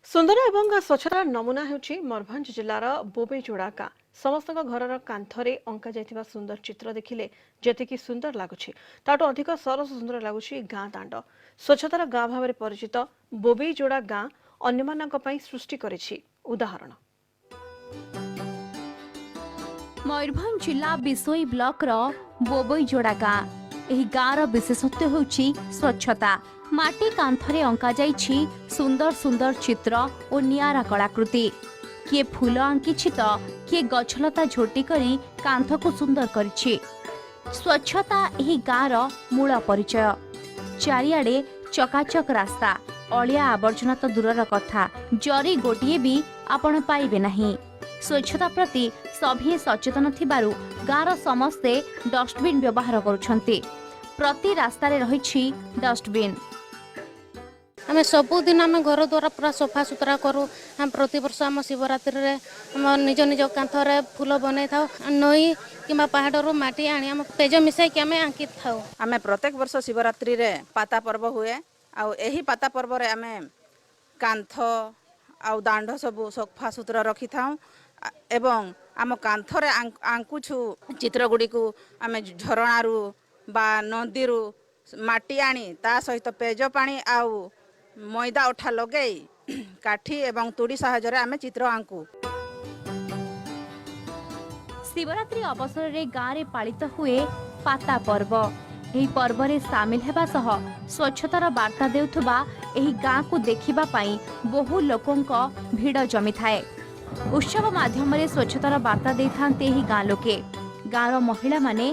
ସୁନ୍ଦର ଏବଂ ସ୍ୱଚ୍ଛତାର ନମୁନା ହେଉଛି ମୟୂରଭଞ୍ଜ ଜିଲ୍ଲାର ବୋବେଇଯୋଡ଼ା ଗାଁ। ସମସ୍ତଙ୍କ ଘରର କାନ୍ଥରେ ଅଙ୍କା ଯାଇଥିବା ସୁନ୍ଦର ଚିତ୍ର ଦେଖିଲେ ଯେତିକି ସୁନ୍ଦର ଲାଗୁଛି, ତାଠୁ ଅଧିକ ସରସ ସୁନ୍ଦର ଲାଗୁଛି ଗାଁ ଦାଣ୍ଡ। ସ୍ୱଚ୍ଛତାର ଗାଁ ଭାବରେ ପରିଚିତ ବୋବେଇଯୋଡ଼ା ଗାଁ ଅନ୍ୟମାନଙ୍କ ପାଇଁ ସୃଷ୍ଟି କରିଛି ଉଦାହରଣ। ମୟୂରଭଞ୍ଜ ଜିଲ୍ଲା ବିଶୋଇ ବ୍ଲକର ବୋବଇଯୋଡ଼ା ଗାଁ। ଏହି ଗାଁର ବିଶେଷତ୍ୱ ହେଉଛି ସ୍ୱଚ୍ଛତା। ମାଟି କାନ୍ଥରେ ଅଙ୍କାଯାଇଛି ସୁନ୍ଦର ସୁନ୍ଦର ଚିତ୍ର ଓ ନିଆରା କଳାକୃତି। କିଏ ଫୁଲ ଆଙ୍କିଛି ତ କିଏ ଗଛଲତା ଝୋଟି କରି କାନ୍ଥକୁ ସୁନ୍ଦର କରିଛି। ସ୍ୱଚ୍ଛତା ଏହି ଗାଁର ମୂଳ ପରିଚୟ। ଚାରିଆଡ଼େ ଚକାଚକ ରାସ୍ତା, ଅଳିଆ ଆବର୍ଜନା ତ ଦୂରର କଥା, ଜରି ଗୋଟିଏ ବି ଆପଣ ପାଇବେ ନାହିଁ। ସ୍ୱଚ୍ଛତା ପ୍ରତି ସଭିଏଁ ସଚେତନ ଥିବାରୁ ଗାଁର ସମସ୍ତେ ଡଷ୍ଟବିନ୍ ବ୍ୟବହାର କରୁଛନ୍ତି। ପ୍ରତି ରାସ୍ତାରେ ରହିଛି ଡଷ୍ଟବିନ୍। ଆମେ ସବୁଦିନ ଆମେ ଘର ଦ୍ୱାରା ପୁରା ସଫା ସୁତୁରା କରୁ। ଆମେ ପ୍ରତିବର୍ଷ ଆମ ଶିବରାତ୍ରିରେ ଆମ ନିଜ ନିଜ କାନ୍ଥରେ ଫୁଲ ବନେଇଥାଉ। ନଈ କିମ୍ବା ପାହାଡ଼ରୁ ମାଟି ଆଣି ଆମ ପେଜ ମିଶାଇକି ଆମେ ଆଙ୍କିଥାଉ। ଆମେ ପ୍ରତ୍ୟେକ ବର୍ଷ ଶିବରାତ୍ରିରେ ପାତା ପର୍ବ ହୁଏ ଆଉ ଏହି ପାତା ପର୍ବରେ ଆମେ କାନ୍ଥ ଆଉ ଦାଣ୍ଡ ସବୁ ସଫା ସୁତୁରା ରଖିଥାଉ ଏବଂ ଆମ କାନ୍ଥରେ ଆଙ୍କୁଛୁ ଚିତ୍ର ଗୁଡ଼ିକୁ। ଆମେ ଝରଣାରୁ ବା ନଦୀରୁ ମାଟି ଆଣି ତା ସହିତ ପେଜ ପାଣି ଆଉ ମଇଦା ଅଠା ଲଗେଇ କାଠି ଏବଂ ତୁଡ଼ି ସାହାଯ୍ୟରେ ଆମେ ଚିତ୍ର ଆଙ୍କୁ। ଶିବରାତ୍ରି ଅବସରରେ ଗାଁରେ ପାଳିତ ହୁଏ ପାତା ପର୍ବ। ଏହି ପର୍ବରେ ସାମିଲ ହେବା ସହ ସ୍ୱଚ୍ଛତାର ବାର୍ତ୍ତା ଦେଉଥିବା ଏହି ଗାଁକୁ ଦେଖିବା ପାଇଁ ବହୁ ଲୋକଙ୍କ ଭିଡ଼ ଜମିଥାଏ। ଉତ୍ସବ ମାଧ୍ୟମରେ ସ୍ୱଚ୍ଛତାର ବାର୍ତ୍ତା ଦେଇଥାନ୍ତି ଏହି ଗାଁ ଲୋକେ। ଗାଁର ମହିଳାମାନେ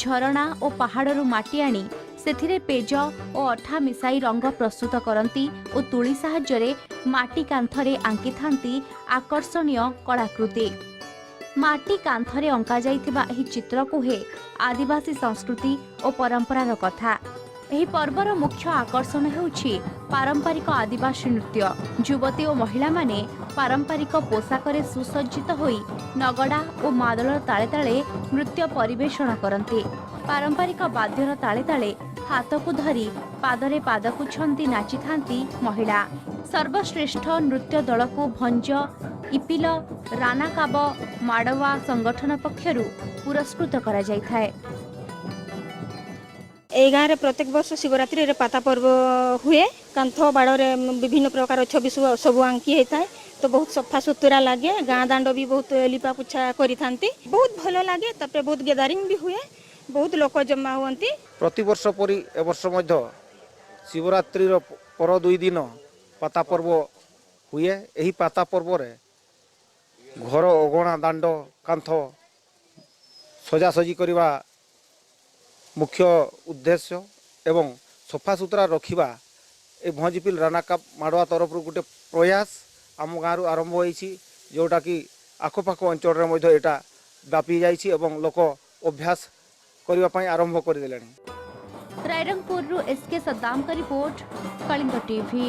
ଝରଣା ଓ ପାହାଡ଼ରୁ ମାଟି ଆଣି ସେଥିରେ ପେଜ ଓ ଅଠା ମିଶାଇ ରଙ୍ଗ ପ୍ରସ୍ତୁତ କରନ୍ତି ଓ ତୁଳି ସାହାଯ୍ୟରେ ମାଟି କାନ୍ଥରେ ଆଙ୍କିଥାନ୍ତି ଆକର୍ଷଣୀୟ କଳାକୃତି। ମାଟି କାନ୍ଥରେ ଅଙ୍କାଯାଇଥିବା ଏହି ଚିତ୍ର କୁହେ ଆଦିବାସୀ ସଂସ୍କୃତି ଓ ପରମ୍ପରାର କଥା। ଏହି ପର୍ବର ମୁଖ୍ୟ ଆକର୍ଷଣ ହେଉଛି ପାରମ୍ପରିକ ଆଦିବାସୀ ନୃତ୍ୟ। ଯୁବତୀ ଓ ମହିଳାମାନେ ପାରମ୍ପରିକ ପୋଷାକରେ ସୁସଜ୍ଜିତ ହୋଇ ନଗଡ଼ା ଓ ମାଦଳର ତାଳେ ତାଳେ ନୃତ୍ୟ ପରିବେଷଣ କରନ୍ତି। ପାରମ୍ପରିକ ବାଦ୍ୟର ତାଳେ ତାଳେ ହାତକୁ ଧରି ପାଦରେ ପାଦକୁ ଛନ୍ଦି ନାଚିଥାନ୍ତି ମହିଳା। ସର୍ବଶ୍ରେଷ୍ଠ ନୃତ୍ୟ ଦଳକୁ ଭଞ୍ଜ ଇପିଲ ରାନାକାବ ମାଡ଼ୱା ସଂଗଠନ ପକ୍ଷରୁ ପୁରସ୍କୃତ କରାଯାଇଥାଏ। ଏଇ ଗାଁରେ ପ୍ରତ୍ୟେକ ବର୍ଷ ଶିବରାତ୍ରିରେ ପାତା ପର୍ବ ହୁଏ। କାନ୍ଥ ବାଡ଼ରେ ବିଭିନ୍ନ ପ୍ରକାର ଛବି ସବୁ ସବୁ ଆଙ୍କି ହେଇଥାଏ, ତ ବହୁତ ସଫା ସୁତୁରା ଲାଗେ। ଗାଁ ଦାଣ୍ଡ ବି ବହୁତ ଲିପା ପୋଛା କରିଥାନ୍ତି, ବହୁତ ଭଲ ଲାଗେ। ତାପରେ ବହୁତ ଗ୍ୟାଦରିଂ ବି ହୁଏ, ବହୁତ ଲୋକ ଜମା ହୁଅନ୍ତି। ପ୍ରତିବର୍ଷ ପରି ଏବର୍ଷ ମଧ୍ୟ ଶିବରାତ୍ରିର ପର 2 ଦିନ ପାତା ପର୍ବ ହୁଏ। ଏହି ପାତା ପର୍ବରେ ଘର, ଅଗଣା, ଦାଣ୍ଡ, କାନ୍ଥ ସଜାସଜି କରିବା ମୁଖ୍ୟ ଉଦ୍ଦେଶ୍ୟ ଏବଂ ସଫାସୁତୁରା ରଖିବା ଏ ଭଞ୍ଜପିଲ ରାନାକାପ ମାଡ଼ୁଆ ତରଫରୁ ଗୋଟେ ପ୍ରୟାସ ଆମ ଗାଁରୁ ଆରମ୍ଭ ହୋଇଛି, ଯେଉଁଟାକି ଆଖପାଖ ଅଞ୍ଚଳରେ ମଧ୍ୟ ଏଇଟା ବ୍ୟାପି ଯାଇଛି ଏବଂ ଲୋକ ଅଭ୍ୟାସ କରିବା ପାଇଁ ଆରମ୍ଭ କରିଦେଲେଣି। ରାଇରଙ୍ଗପୁରରୁ ଏସ୍କେ ସଦ୍ଦାମଙ୍କ ରିପୋର୍ଟ, କଳିଙ୍ଗ ଟିଭି।